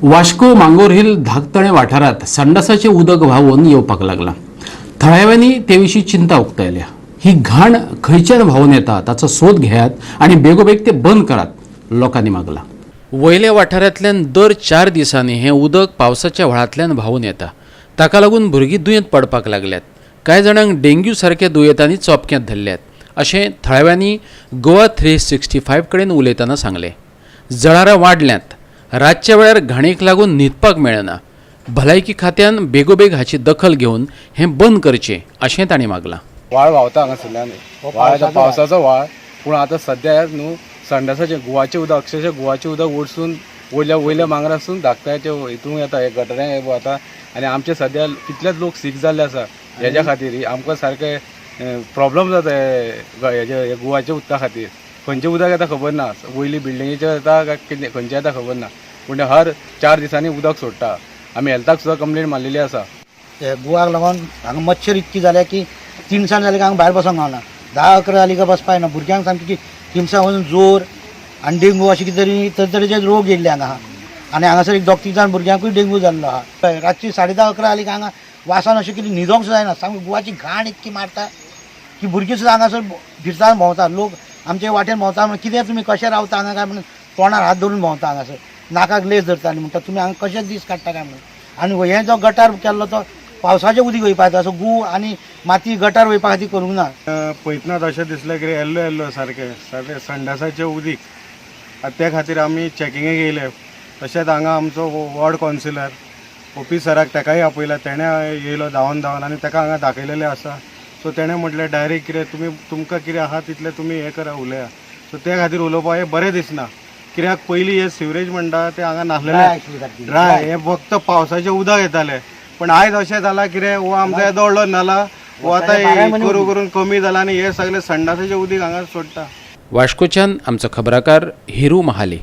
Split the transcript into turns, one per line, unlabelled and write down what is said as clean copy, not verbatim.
Vasco Mangor hill धाकतळे वाठारांत संडासाचें उदक व्हांवून येवपाक लागलां. थळाव्यांनी ते विशीं चिंता उक्तायल्या. ही घाण खंयच्यान व्हांवून येता ताचो सोद घेयात आनी बेगोबेग ते बंद करात, लोकांनी मागलां. वयल्या वाठारांतल्यान दर 4 दिसांनी हें उदक पावसाच्या व्हाळांतल्यान व्हांवून येता. ताका लागून भुरगीं दुयेंत पडपाक लागल्यात. कांय जाणांक डेंग्यू सारक्या दुयेंतांनी चोपक्यांत धरल्यात, अशें थळाव्यांनी गोवा 365 कडेन उलयतना सांगलें. जळारां वाडल्यांत. रातच्या वेळार घाणीक लागून न्हिदपाक मेळना. भलायकी खात्यान बेगोबेग हाची दखल घेवन हें बंद करचें, अशें तांणी मागलां.
व्हाळ व्हांवता हांगासरल्यान, व्हाळ आतां पावसाचो व्हाळ. पूण आतां सद्या न्हू संडासाचें गुवाचें उदक, अक्षरशः गुवाचें उदक वडसून वयल्या वयल्या मांगरासून धाकट्याचे हितून येता, हे गटरां हे वता आनी आमचे सद्या कितलेच लोक सीक जाल्ले आसा हेज्या खातीर. आमकां सारकें प्रॉब्लम जाता हेजे गुवाच्या उदका खातीर. खंयचें उदक येता खबर ना, वयली बिल्डिंगेचें येता काय कितें खंयचें येता खबर ना, पूण ते हर 4 दिसांनी उदक सोडटा. आमी हेल्थाक सुद्दां कंप्लेन मारलेली आसा.
ते गुवाक लागून हांगा मच्छर इतकी जाल्या की तिनसांज जाली काय हांगा भायर बसोंक गावना. 10-11 जाली काय बसपाक येना. भुरग्यांक सामकी की तिनसांज वचून जोर आनी डेंगू अशें कितें तरी तरेतरेचे रोग येयल्ले हांगा आहा. आनी हांगासर एक 2-3 जाण भुरग्यांकूय डेंगू जाल्लो आहा. रातची 10:30-11 जाली काय हांगा वासान अशें कितें न्हिदोंक सुद्दां जायना. सामकी गुवाची घाण इतकी मारता की भुरगीं सुद्दां हांगासर फिरता भोंवता. लोक आमचे वाटेन भोंवता म्हणून कितें तुमी कशें रावता हांगा काय म्हणून तोंडार हात धरून भोंवता. हांगासर नाकाक लेस धरता आनी म्हणटा तुमी हांगा कशे दीस काडटा काय म्हणून. आनी हें जो गटार केल्लो तो पावसाचें उदीक वयपाचो, असो गू आनी माती गटार वयपा खातीर करूंक ना.
पळयतना अशें दिसलें की येल्लो येल्लो सारकें सारकें संडासाचें उदीक. आतां त्या खातीर आमी चॅकिंगेक येयले. तशेंच हांगा आमचो वॉर्ड कावन्सिलर ओपी सराक तेकाय आपयला. तेणें येयलो धांवन धांवन आनी तेका हांगा दाखयलेलें आसा. सो तेणें म्हटलें डायरेक्ट कितें तुमी तुमकां कितें आहा तितलें तुमी हें करा, उलया. सो ते खातीर उलोवपाक हें बरें दिसना, कित्याक पयलीं हें सिवरेज म्हणटा तें हांगा नासलेलें, ड्राय, हें फक्त पावसाचें उदक येतालें. पण आयज अशें जालां कितें हो आमचो येदो व्हडलो नाला हो आतां करून करून कमी जाला आनी हे सगळे संडासाचें उदीक हांगा सोडटा.
वास्कोच्यान आमचो खबराकार हिरू महाले.